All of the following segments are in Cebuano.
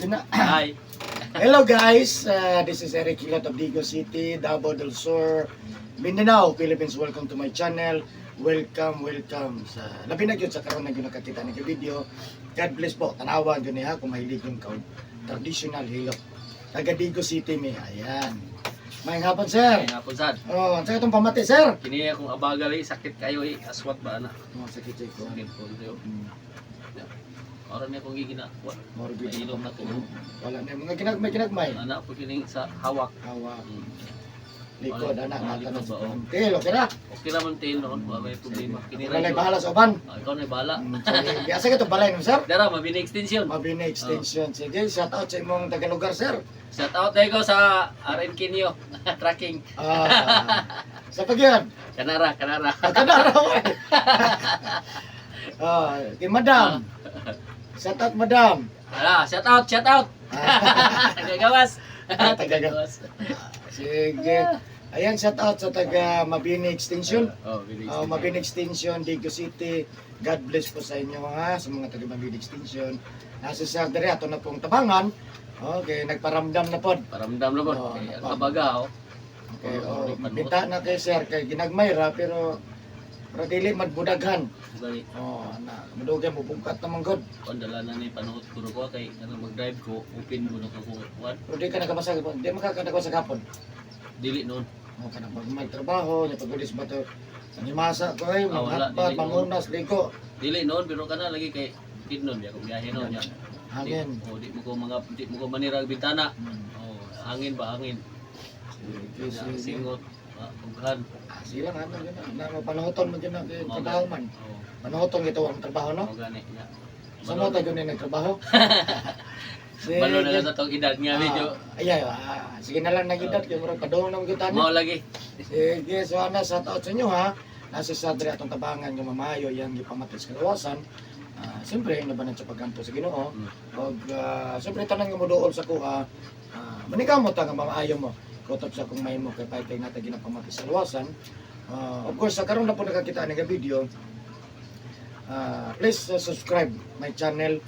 Na. Hi. Hello guys, this is Eric Hilot of Digo City, Davao del Sur, Mindanao, Philippines. Welcome to my channel. Welcome, welcome. Sa labi na gyud sa karon na gyud nakakita ng video. God bless po. Tanawa gyud niya kung mahilig yung kaon. Traditional hilot. Taga Digo City mi. Ayan. Maayong hapon, sir. Ay, hapon sad. Oh, ang itong pamati, sir. Kini akong abagal eh, sakit kayo eh, aswat ba na? Oh, sakit siya ko. Sakit ko sa'yo. Ora niya akong gigina. Wa, Morbid. mailom na ko. Wala na mga ginagmay ginagmay. Ana po kining sa hawak. Hawa, Mm. likod Wala. ana, Ah, mata na likod sa ba, oh. tail, okay na. Okay ra man tail noon, wa may problema. Kini Wala ra. na bahala sa uban. Ah, ikaw na bahala. Sige, asa ka to balay no, sir? Dara mabini extension. Mabini Extension. Sige, shout out sa imong tagalugar, sir. Shout out tayo ko sa RN Kinyo tracking. Ah, sa pagyan. Kanara, kanara. Kanara oy. Ah, kay madam. Shout out, madam. Ala, shout out, shout out. Ah, Tagagawas. Tagagawas. Sige. Ayan, shout out sa taga Mabini Extension. Oh, Mabini Oh, Extension. Mabini Extension, Digo City. God bless po sa inyo ha, sa mga taga Mabini Extension. Nasa sir diri ato na pong tabangan. Okay, nagparamdam na pod. Paramdam na po. Oh, Okay, ang ano pa? kabaga oh. Okay, Oh, oh, panuot. binta na kay sir kay ginagmay ra pero pero dili madbudaghan. Gani. Oh, ana, mudugay mo bugkat naman god. Kon dala na ni panuot ko ko kay kanang mag-drive ko, open mo na ko kung kuan. Pero di ka nakabasa gapon. Di makakadako sa gapon. Dili noon. Oh, kanang pag magtrabaho, nya pagulis ba to? Animasa ko ay, Ah, wala, maghatbat, dili. mangunas, ligo. Dili noon pero kana lagi kay kid noon biya ko biyahe noon ya. Hangin. Di, oh, di mo ko mga di mo ko manira ang bintana. Oh, hangin ba hangin. Sige, Ya, sige. singot, ah, ughan. Ah, sila nga, ano, yun na, na mapanahoton man yun na, kay Mao trabaho gani. man. Oh, Panahoton ito ang trabaho, no? mao gani ya. Sa mo tayo na nagtrabaho? Sige. Balo na lang sa tong edad nga medyo. Ah, ay, ah, sige na lang nag-edad, kaya murag padung na magyud Mao lagi. Sige, so ana, shout out sa inyo ha. Nasa sa diri atong tabangan nga mamayo yang gipamatis kalawasan. Ah, siyempre, nabanan sa pagganto sa Ginoo. Og siyempre tanan nga moduol sa kuha. Manikamot ta nga mamaayo mo. Kutob sa kung mahimo kay pay kay nata ginapamatis sa lawasan. Ah, of course, sa karon na po nakakita ani nga video. Please subscribe my channel.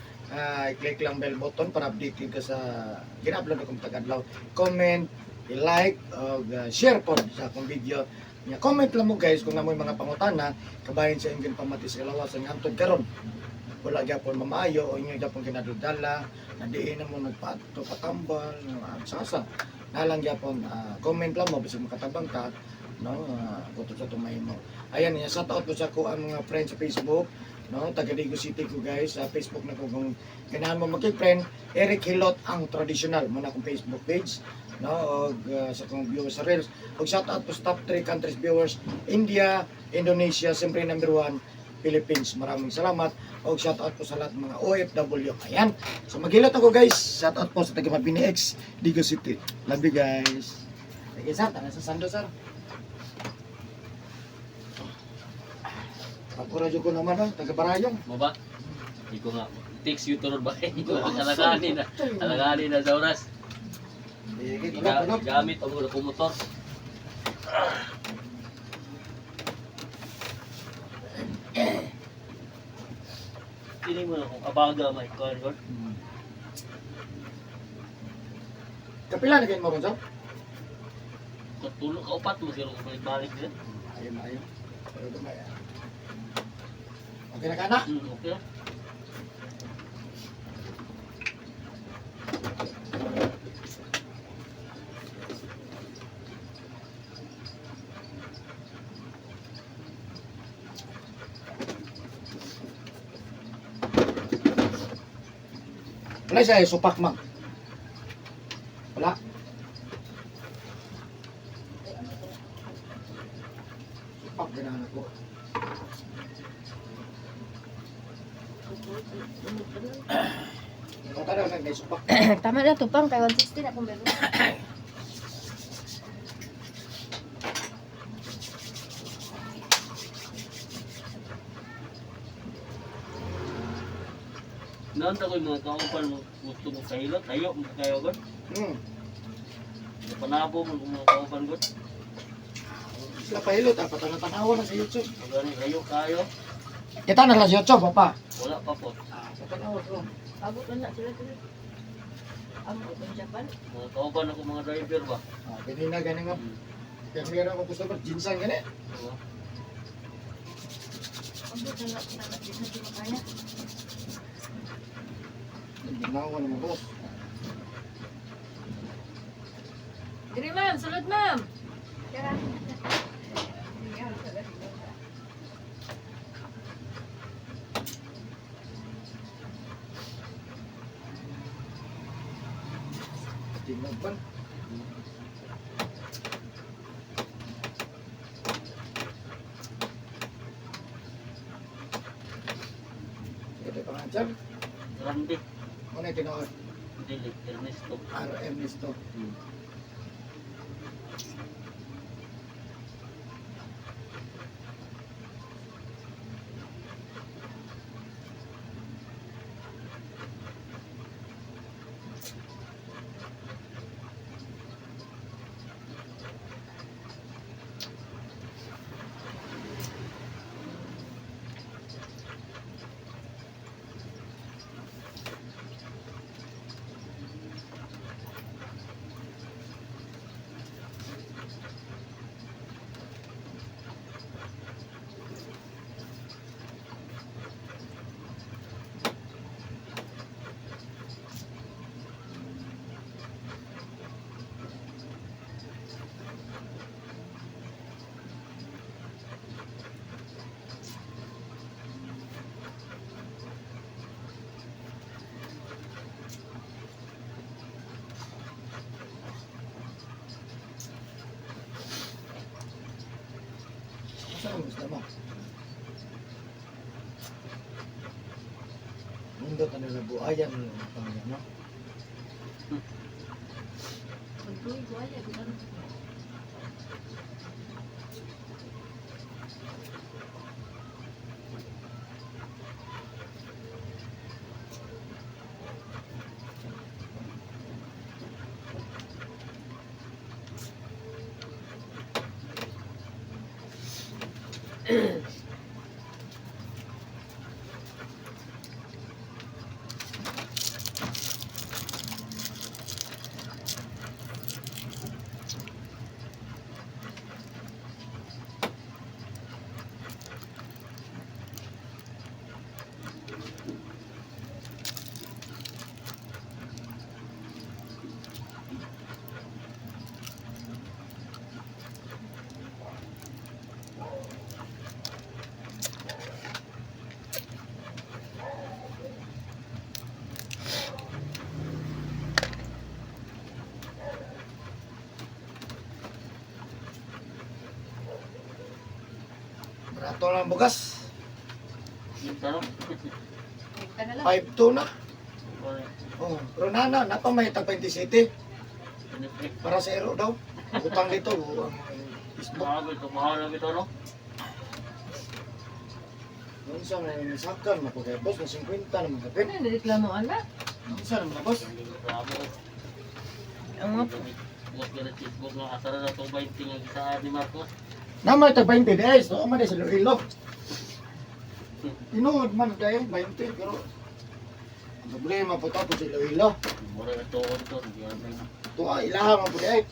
I-click lang bell button para updated ka sa gina-upload akong tagadlaw. Comment, i-like, og share po sa akong video. Nya comment lang mo guys kung namoy mga pangutana kabahin sa inyong pamati sa kalawasan nga hantod karon. Wala gyapon mamaayo o inyo gyapon kinadudala na diin na mo nagpato patambal sasa. Nalang gyapon comment lang mo bisag makatabang ka no kutob sa tumay mo. Ayan niya shout out po sa ko ang mga friends sa Facebook no taga Digo City ko guys sa Facebook na ko kung ganahan mo magki-friend Eric Hilot ang traditional mo na akong Facebook page no og sa akong viewers sa reels og shout out po sa top 3 countries viewers India, Indonesia, siyempre number 1 Philippines. Maraming salamat og shout out po sa lahat ng mga OFW. Ayan. So maghilot ako guys. Shout out po sa taga Mabini X, Digo City. Love you guys. Sige sir, tara sa sando sir. Pagkura ko naman oh, taga Barayong. Mo ba? Di ko nga takes you to road ba? Alagani na. Alagani na sa oras. Sige, tulog, tulog. Gamit ang mga motor. Kini mo na kung abaga may kuan god. Kapila na kayo mo ron, sir? Katulo ka upat mo siro kung balik din. Ayun, ayun. Pero gamay, ah. Okay na ka na? Okay na. Wala siya, supak man. Wala. Supak, ganahan ako. Ikaw tayo, may supak. Tama na to pang kay 160 na kung bebo. Noon ta ko yung mga kaupan mo gusto mo kahilot, tayo mo kayo god. Panabo mo kung mga kaupan god. Sila pahilot, ah, patanaw na sa YouTube. Gani kayo kayo. Kita na lang sa YouTube, papa. Wala pa po. Ah, patanaw ko. Abot na na sila sila. Amo itong Japan. Mga kauban ako mga driver ba? Ah, ganina gani nga. Kaya meron akong customer, jinsan gani. Oo. Ang buta na na di na di makaya. Ginawa naman, boss. Diri ma'am, sulod ma'am. Tara. Tingnan ba? Ito pa nga, sir. Randy. Ano yung tinuod? Dili, Ernesto. RM Listo. Saan ang gusto mo? Mundo ka nila buhayan ng pangyan, no? Pagtuloy ko ay di ba? Barato lang ang bugas. Yung tanong. Kita na lang. 5-2 na. Oh, pero nana, napamay tag 20 city. Para sa ero daw. Utang dito, ang Facebook. Mahal ito, mahal lang ito, no? Noon sa may misakan, mapagay boss, na 50 naman kapit. Ano reklamo ana? Noon sa naman boss. Hindi ko reklamo. Ang mga Bukas ka na Facebook nga asara na itong 20 nga gisaan ni Marcos. Namay tag 20 days, so man sa Iloilo. Tinuod man dahil 20 pero ang problema po tapos sa Iloilo. Mura na tuon to, hindi na. Tuwa ilaha man po dahil.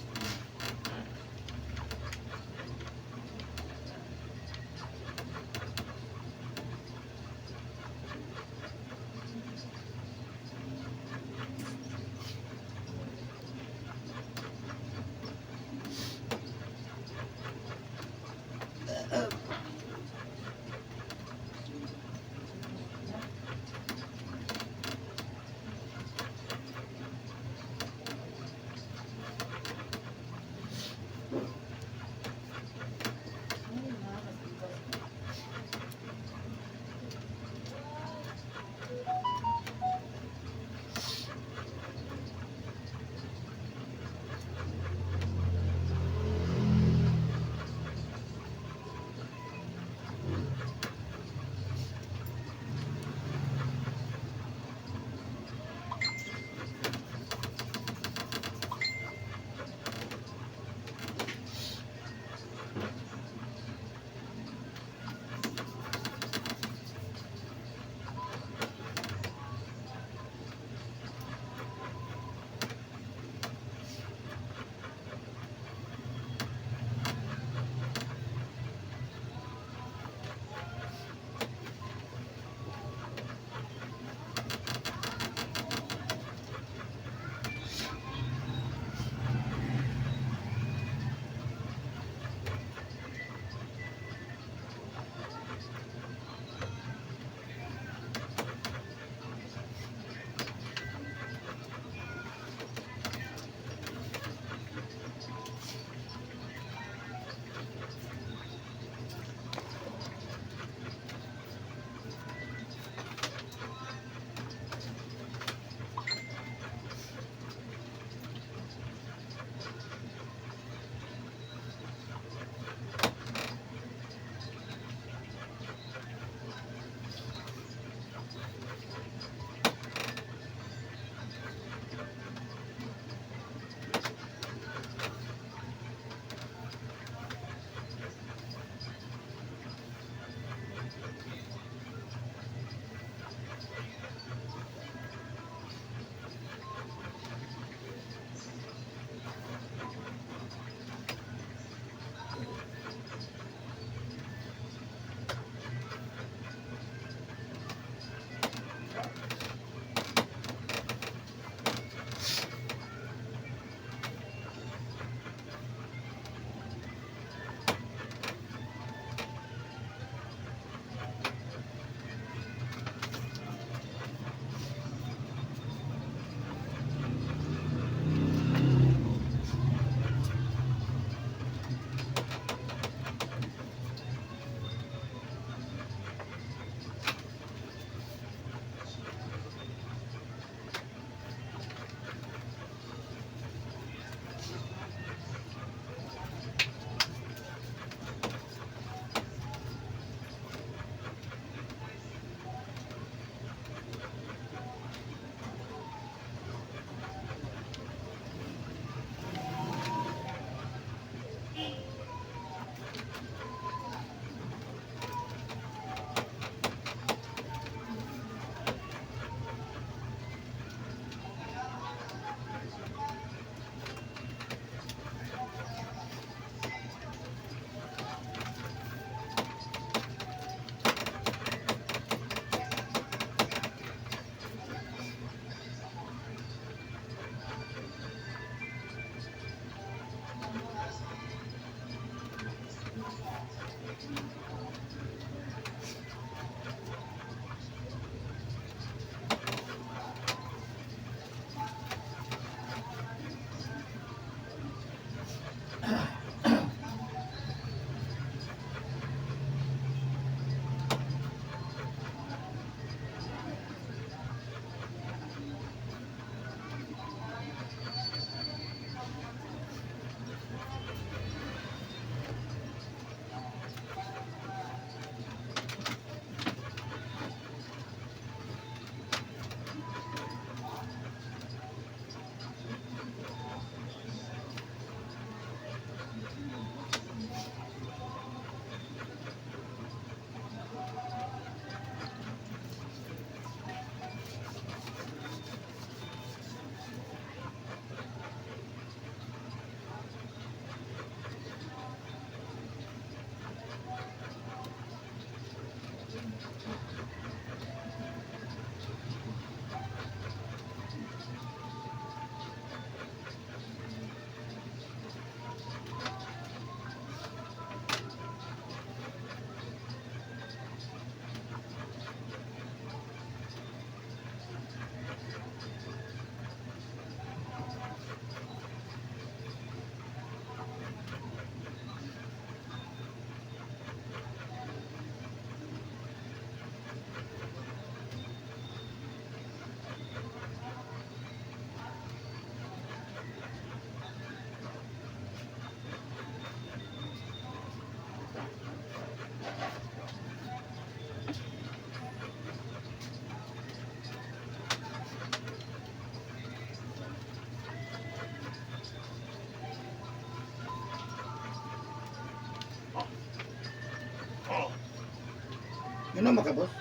Inom ka, boss?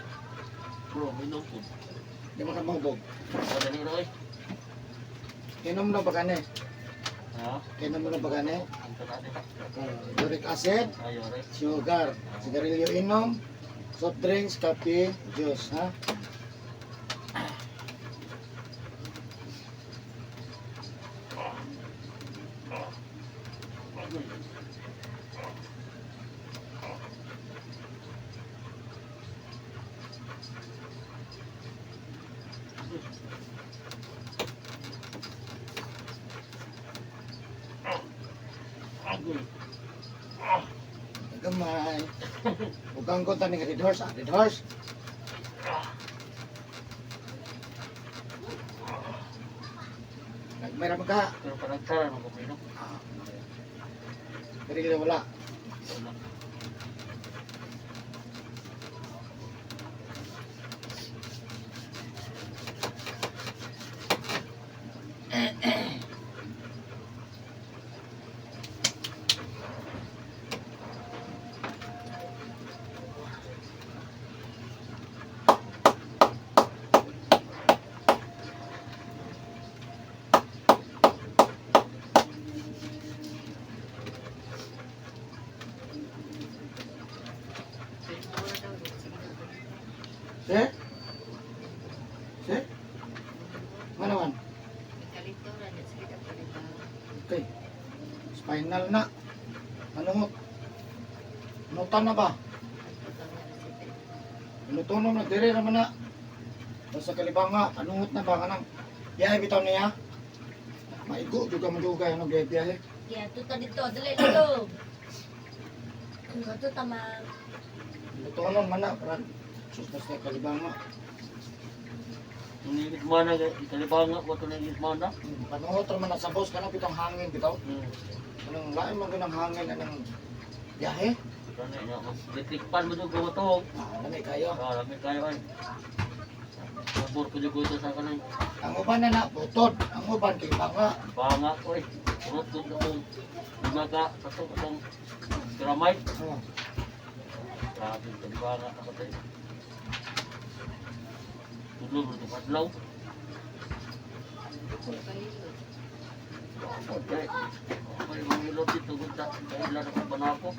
Bro, inom po. Di mo ka maubog. O, dali na oy. Inom na ba ka ni? Ha? Inom mo na ba ka ni? Ang tanade. Uric acid, Ayo, re. sugar, sigarilyo inom, soft drinks, kape, juice, ha? Agoy. Gamay. Bugang ko taning red horse, ah, red horse. Nagmera mo ka. Pero parang tara mo ko inom. Ah, sigarilyo wala. Wala. Sir? Sir? Ano man? Okay. Spinal na. Ano? Nutan na ba? Inutunom na dire naman na. Basta kalibanga, anungot na ba ka nang biyahe bitaw niya? Maigo, juga madugay ano biyahe biyahe. Yeah, tuta dito, dali dito. Ano to tama? Inutunom man na, parang sus basta kalibanga. Ningit mana kalibanga ko to ningit mana. Panungot naman na sa boss, kanang bitong hangin bitaw. Anong lain man ganang hangin, anong biyahe? Ano nga electric pan mo jud ko to. Ah, lamig kayo. Ah, lami kayo ay. Sabor ko jud ko ito sa kanang Ang uban na na, butod. Ang uban kay banga. banga ko eh. Urot ko akong lima ka kato akong gramite. Oh, Grabe kalibanga ako tayo. Tulog ro adlaw. Okay. Okay, mangilot dito gud ta. Kaila na ko banako.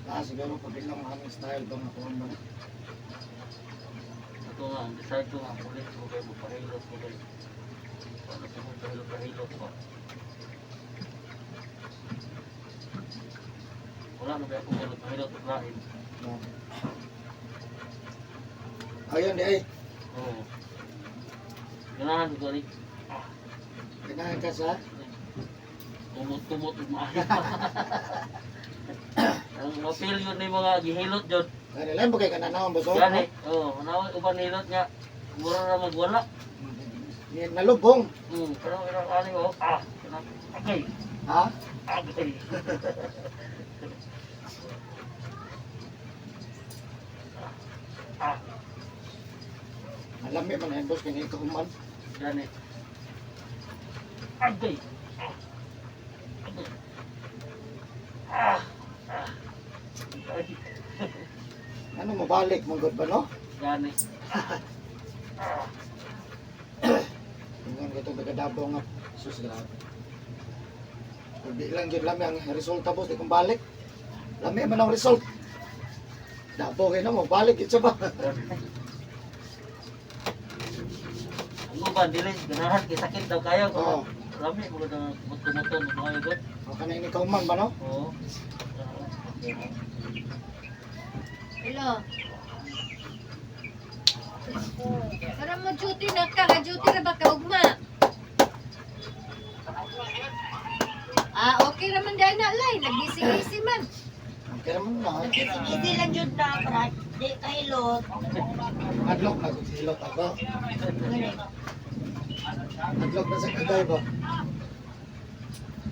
ah, siguro pag ilang hangin style ba nga kuwan ba? Ito nga, ang decide ko nga, ulit ko kayo, magpahilot ko kayo. Paano ko magpahilot, pahilot ko? Wala na ba ako magpahilot, pahilot, No. Ayun di ay, Oo. Ganahan ko rin. ganahan ka sa Tumot-tumot, maayo. Ang mapil yun ni mga gihilot yun. Ano lang ba kay kananawan ba so? Gani, oo, oh, uban hilot niya. Mura na magwala. Ni nalubong. Pero ilang ani oh, ah, okay, Ha? okay. Ah, Alami man ay boss kay ikaw man. gani. Agay. Agay. Ah. Ah. Ay, Ano mabalik man gud ba no? gani. Ingon ko itong taga Davao nga sus grabe. Kung di lang jud lami ang resulta boss di kong balik. Lami man ang result. Davao kay no mabalik gid siya ba? Ang uban dili ganahan kay sakit daw kayo. Oo. Lami mo na tumutong mga god. O kanay ni kauman ba no? Oo. Hello. Para mo duty na ka, ka duty na ba ka ugma? Ah, okay raman dahil na lay, nagisi-gisi man. Okay naman na. Easy lang jud na para di kahilot. Adlok na kung silot ako. Adlok na sa kagay ba?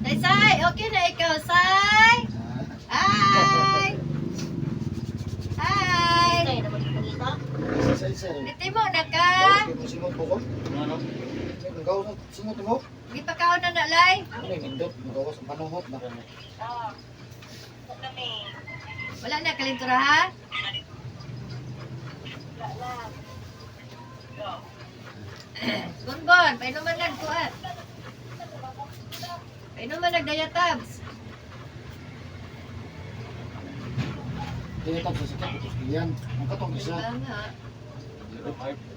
Tay Say, okay na ikaw, Say. Ah, Hi. Hi. Kaya naman pangita. Isa isa. Iti mo na ka. Gawas kay mo singot mo ko. Ano? Nagawas ang singot mo. Gipakaon na na lay. Ano yung nindot? Nagawas ang panuhot ba? Gani. Wala na kalintura ha? Bonbon, painuman nagkuan. Painuman nagdayatabs. Kaya tapos sa sakit, tapos yan. Ang katong isa. Diba nga?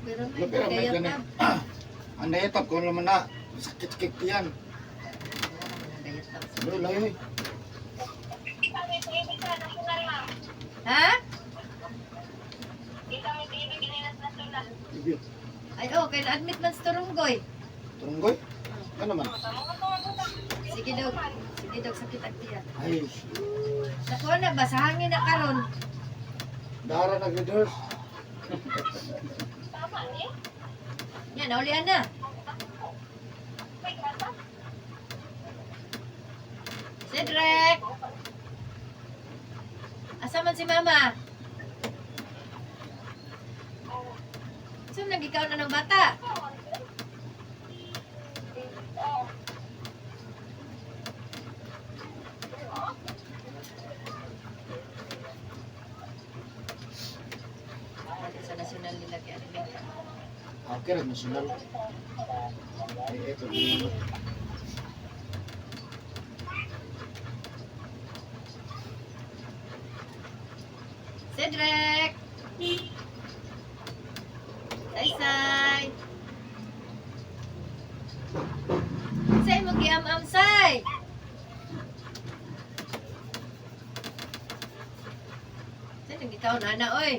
Pero may Pero may gani. dayatab. Ang dayatap ko naman na. Sakit-sakit yan. Dayatabs. Layo, layo eh. Ha? Ibyo. Ay, oh, kay na-admit man sa Turunggoy. Turunggoy? Ano man? Sige daw. Sige daw, sakit ang tiyan. Ay, Nakuha na ba? Sa hangin na karon. dara na giders. Yan, naulian na. Cedric! Asa man si Mama? Saan nagikaw na ng bata? Sa national nila kay admit. Okay, rin national. Ay, ito. Cedric! Say, say! Say mo giam-am, say! Say, nagitaw na na, oy!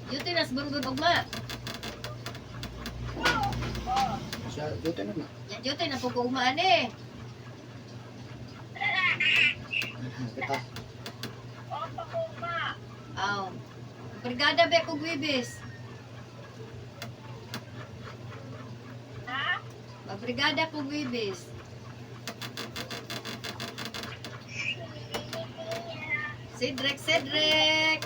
Yuti nas bunbun ugma. Siya, dito na na. Ya, Yuti na po ko ugma ani. Kita. Aw. Brigada be kog wibis. Ha? Mabrigada kog wibis. Cedric, Cedric!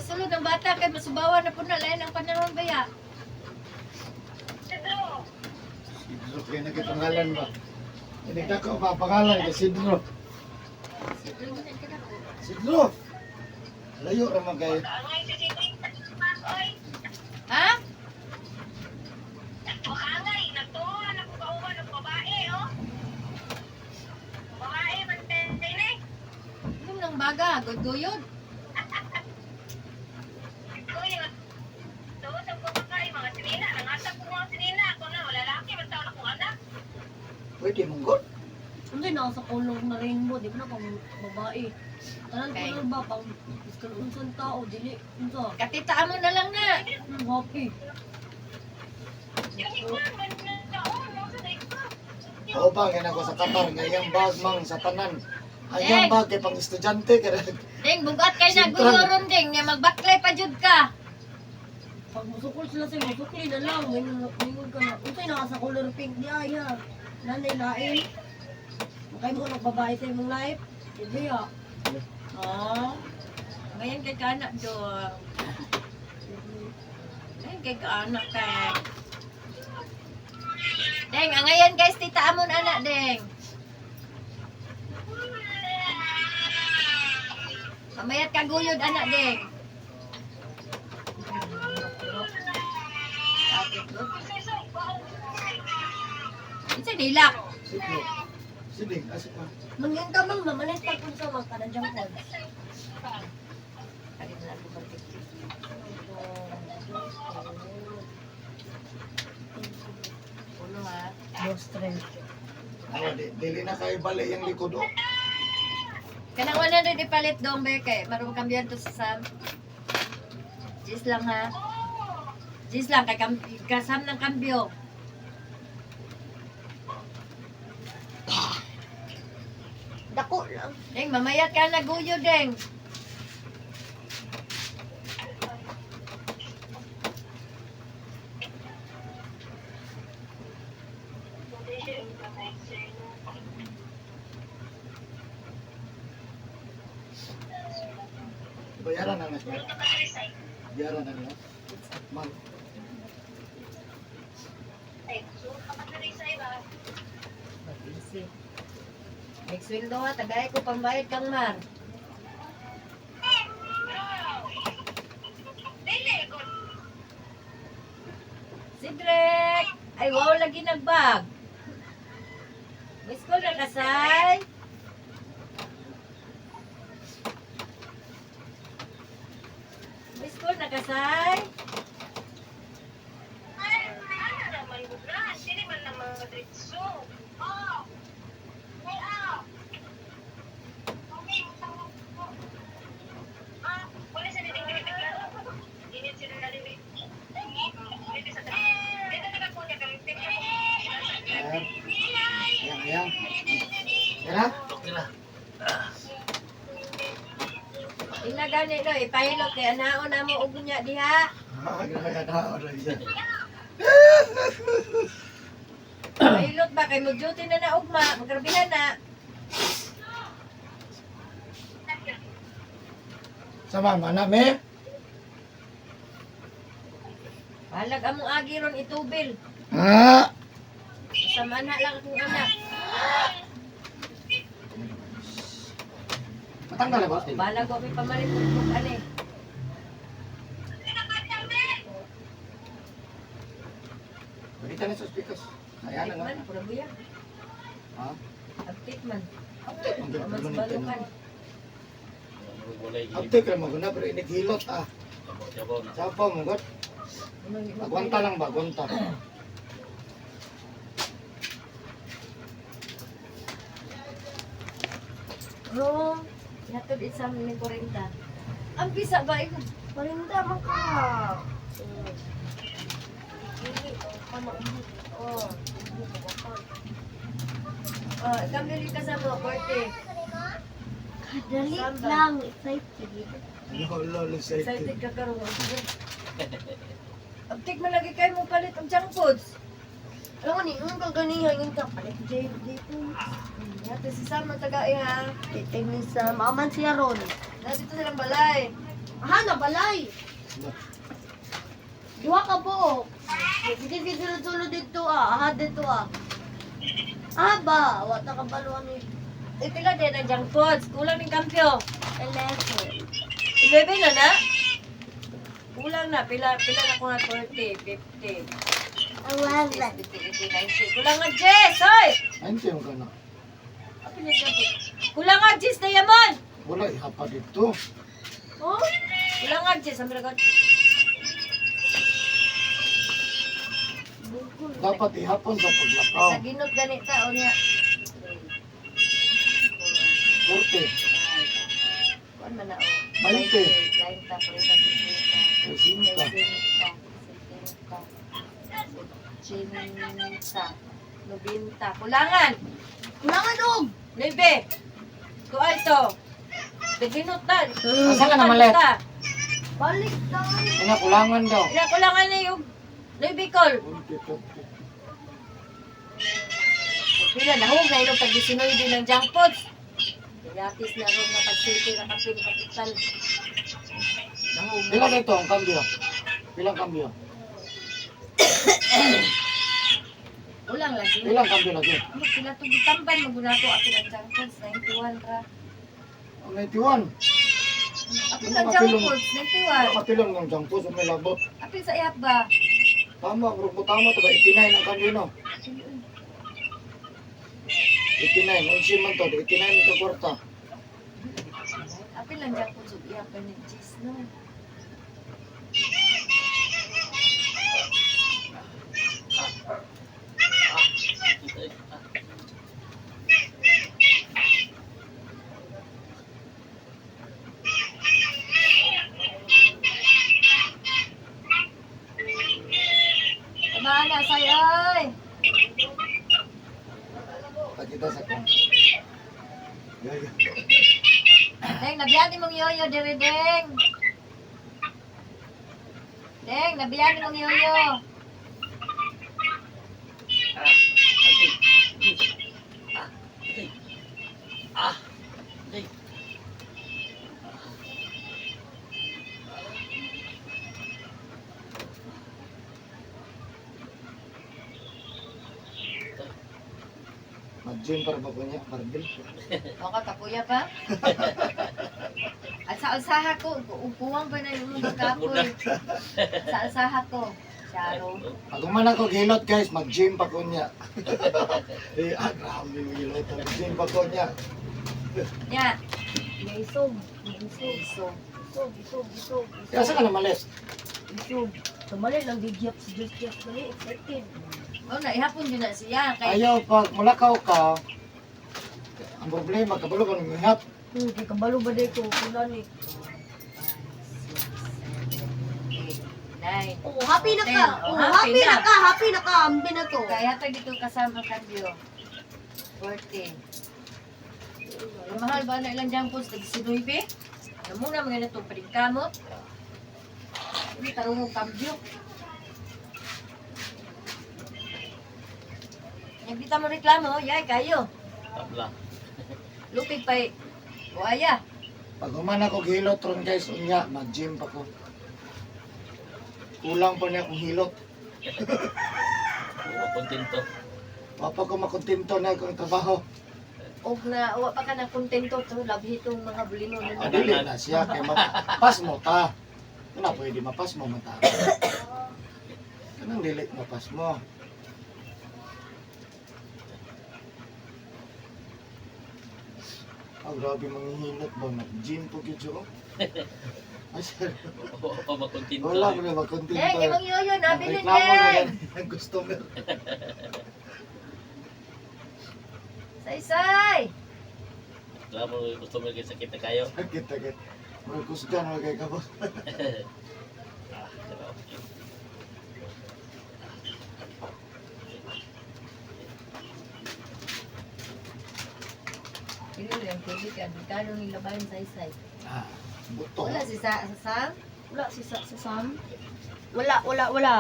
Sulod ang bata kay masubawan na po na lain ang panahon baya. Sidro, kaya nagkipangalan ba? Hindi ka ko ba pangalan kay Sidro. Cedric, ganyan ka na po. Sidro! Layo raman kayo. Ha? Ano nang baga? Guyod-guyod? Pwede mong god. Hindi na sa color na rainbow, di ba na pang babae. Tanan Okay. color ba pang biskan unsang tao dili unsa. Katitaan mo na lang na. Happy. Oo ba, yan ako sa Qatar. Nga iyang bag mang sa tanan. Ang iyang Eh. bag kay pang estudyante. Kaya Ding, bugat kay na Sintran. guyoron ding. Nga magbaklay pa jud ka. Pag musukol sila sa musukli na lang, mingon ka na. Unsay naka sa color pink di ay ha. Nanay lain. Makay mo nang babae sa imong life. Hindi ah. Oh. Ngayon kay kanak do. Ngayon kay kaanak kay. Deng, ang ngayon guys, tita amon anak deng. Mamayat kaguyod anak deng. Unsa dilak? Sidro. Siding, asa pa? Mangin ka mang mamalit pag unsa man ka na dyan ko. Ulo ha. Boss trend. Awa, dili na kayo bali yung likod. Oh. Kanang 100 ipalit dong be kay marong kambiyan to sa Sam. Jis lang ha. Jis lang kay kasam ng kambyo. Dako lang. Deng, mamayat ka na guyo deng. Bayaran na na siya. Bayaran na niya. Ma'am. Mag-easy. Next sweldo ha, tagay ko pambayad kang Mar. Sidrek! Ay, wow, lagi nagbag. Miss ko na kasay. Miss ko na kasay. Ayan. Ayan, ayan. Ayan na. Okay na. Ila gani no, ipahilot kay anaon na mo og unya diha. Ah, grabe na. Oray siya. Pahilot ba kay mo duty na na ugma, magrabihan na. Sa mama na, me. Balag among agi ron itubil. Ah! Sama na lang akong anak. Matanggal na ba? Balag ko pamalit ug ani. Balita na sa speakers. Ayan na Man, lang. pura buya. Ha? Update man. Update man Mas gud balukan. Walay gini. Update ra maguna pero inighilot ah. Sabaw na. Sapaw mo god. Agwanta lang ba, agwanta. Room, natod isang ni 40. Ang bisa ba iko? Parinda man ka. Oh. Oh, kambili ka sa mo, 40. Kadali Samba. lang, excited. Lolo, Excited excited. ka karon. Update man lagi kayo mo palit og junk foods. Alam mo ni, yung kaganihan yung kapalit J dito. Yate si Sam ang taga ha. Titignan sa maman siya ron. Nandito silang balay. Aha, nabalay! Duha ka buok. Sige, sige, sulod-sulod dito ah. Aha, dito ah. Aha ba? Wata ka baluan ni Eh, pila din ang junk foods. Kulang ning kampyo. 11. 11 na na. Kulang na. Pila, pila na ko nga 40, 50, 11. 70, 80, 90. Kulang nga, Jess! Hoy! Ayun siya yung kana. Apil na junk foods. Kulang nga, Jess Diamond! Wala ihapa dito. Oh? Kulang nga, Jess. Ang biragot. Dapat ihapon sa paglakaw. Sa ginot ganita, o niya. 40, Kuan man na, o. 20. 30, 40, 50. 60. 60, 70, 90. Kulangan! Kulangan og! 9. Kuan to. Daginot na. Asa ka na malit? Balik tayo. Ina kulangan daw. Ina kulangan na yung 9 call. 40, 40. Pila nahug na ilong tag 19 ng junk foods. Yatis na ron na pag-city na kapin kapital. Nahug na. Pila dito ang kambyo? Pilang kambyo? Kulang lagi. Pilang kambyo lagi? Ano pila to gitamban magunato apil ang junk foods 91 ra. Ang 91. Apil ang junk foods 91. Kapilon ng junk food may labot. Apil sa ihap ba? Tama, grupo tama to ba? 89 ang kambyo no. 89, unsi man to, 89 ka kwarta. Apil ang junk foods ug ihap ni cheese no. Tamaan na say ay. Pakita sa kon. Gaya. Deng, nabiyani mong yoyo dere deng. Deng, nabiyani mong yoyo. Ah. Mag-gym para ba ko niya? Barbell. O ka, kapuya pa? At sa alsaha ko, upuwang pa na yung mga kapoy. Sa alsaha ko, Charo. Pag human ako gilot guys, mag-gym pa ko niya. Eh, grabe mo gilot. Mag-gym pa ko niya. Nya, May isog. May isog. iso. Isog, isog, isog. Kaya sa ka na malis? Isog. Tumali lang gigyap si Just Jeff gani. Excited. O na, ihapon din na siya. Kay, Ayaw, pag mulakaw ka, ang problema, kabalo ka ng ihap. Kay kabalo ba day ko kung ni. 9. Oh, happy na ka. Oh, Oh, happy happy na na. ka. Happy na ka. Ambi na to. Kaya hatag dito kasama kambyo. 40. Ang mahal ba na ilang junk foods? Tag 19? Namuna mga na itong paningkamot. Hindi tarong mo kambyo. Nagdita mo reklamo, yay kayo. Tabla. Lupig pa'y buaya. Pag human ako gilot ron guys, unya, mag-gym pa ko. Kulang pa niya akong hilot. Wa kontento. Papa ko makontento na akong trabaho. Og na, wa pa ka na kontento to, labhi itong mga bulino. Ah, dili na siya kay mapas mo ta. Wala pwede mapas mo mata. Kanang dili mapas mo. Ah, grabe manghihilot ba? Nag-gym po gyud siya, oh. Ay, sir. Wa pa makontento. Wala ko na makontento. Eh, imong yoyo, nabilin Nagreklamo na eh. gani ang customer. Say-say! Reklamo yung customer kay sakit na kayo. Sakit, sakit. Mga kusgan, mga kay kabos. Ah, grabe. Sino yung tubig ka? Kano ni labayan say-say? Ah, buto. Wala si sa sa Sam? Wala si sa, sa Sam. Wala, wala, wala.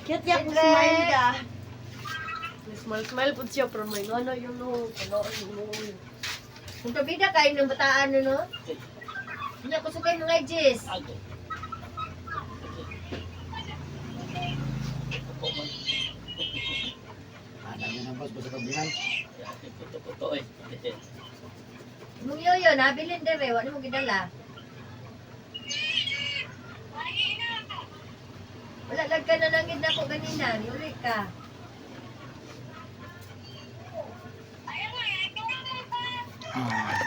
Cute yak mo smile ka. Smile, smile po siya, pero may ngano yun no. Ano, ano, Kung kabida kayo ng bataan no? Hindi ako sukay mga jis. Ago. Opo man. Ah, nandiyan ang boss, basta kabihan. Puto-puto eh. Imong yoyo, nabilin dere, wala mo gidala. Wala lang ka nanangid na ako ganina, niuli ka. Ah,